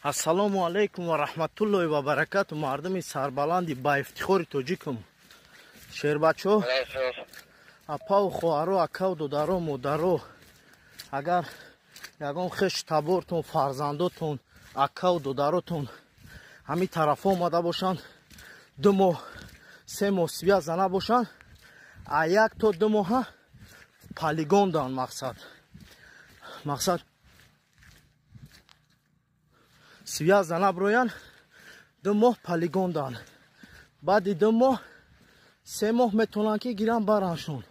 Ассалому алайкум ва раҳматуллоҳи ва баракату. Мардуми сарбаланди ба ифтихори тоҷикум, шербачо, апаву хоҳаро, акаву додаро, модаро, агар ягон хеш табортон, фарзандотон, акаву додаротон ҳамин тарафо омада бошанд, 2 моҳ, 3 моҳ связа набошанд, а 1 то 2 моҳа полигон дан. Мақсад связа наброян, 2 моҳ полигон дан. Баъди 2 моҳ, 3 моҳ метавонанд, ки гиран бараншон,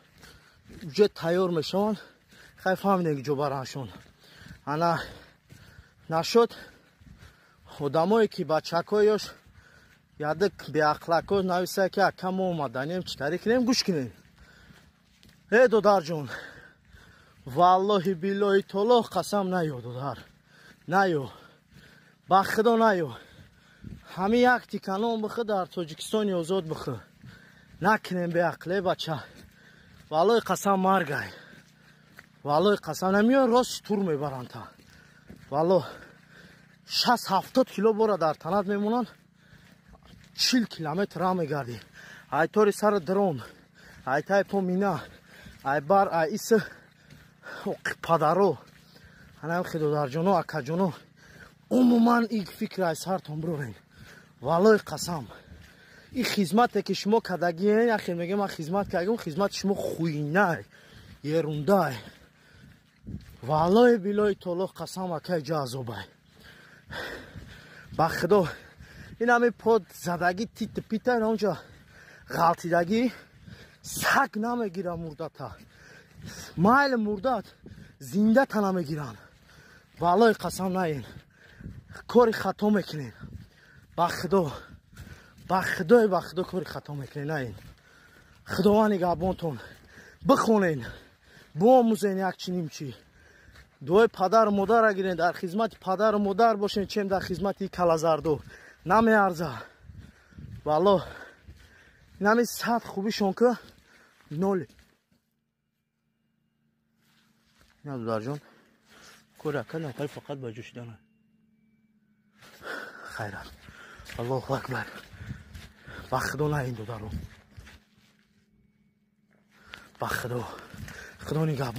уже тайёр мешаванд. Хай, фаҳмидем, ки ҷо бараншон. Ана нашуд, одамое ки бачакҳоёш ядик беақлако нависа, ки ака, мо омаданем, чӣ карӣ кунем? Гӯш кунем. Э, додарҷон, валлоҳи биллоҳи толоҳ қасам, наё, додар, наё, ба худо наё. Ҳамин як тиканон бихӯ, дар Тоҷикистони озод бихӯ. Накунем беақле, бача. Валлоҳи қасам, маргай, валлоҳи қасам, намиён, рост тур мебаранд та. Валлоҳ, 60-70 кило бора дар танат мемонанд, 40 километр ра мегардӣ. Айтори сари дрон, айтай по мина, ай бар, ай иса падаро. Анам хидодарҷоно, акаҷоно, умуман ин фикр ай сартон бирорен. Валлоҳи қасам, ин хизмате ки шумо кардагиен, ахир мегем, ман хизмат кардагим, хизмати шумо хуйнай, ерундай. Валлоҳи биллоҳи толоҳ қасам, акай, ҷа азобай, ба худо. Ин ҳами под задагӣ, тит пита, онҷа ғалтидагӣ, саг намегира мурдата. Майли мурдат, зиндата намегиранд. Валлоҳи қасам, наин, кори хато мекунед. Ба худо, ба худои, ба худо, кори хато мекунед, наин. Худованд нигаҳбонтон. Бихонен, биомӯзен як чи ним чи. Дуои падару модарра гирен, дар хизмати падару модар бошен, чем дар хизмати калазардо намеарза. Валлоҳ, инами сад хубишон ки нол. Ина, дударҷон, кори ака нафари фақат ба ҷӯшидана. Хайрат, аллоҳу акбар. Ба худо, на ин, додаро, ба худо, худо нигаҳбон.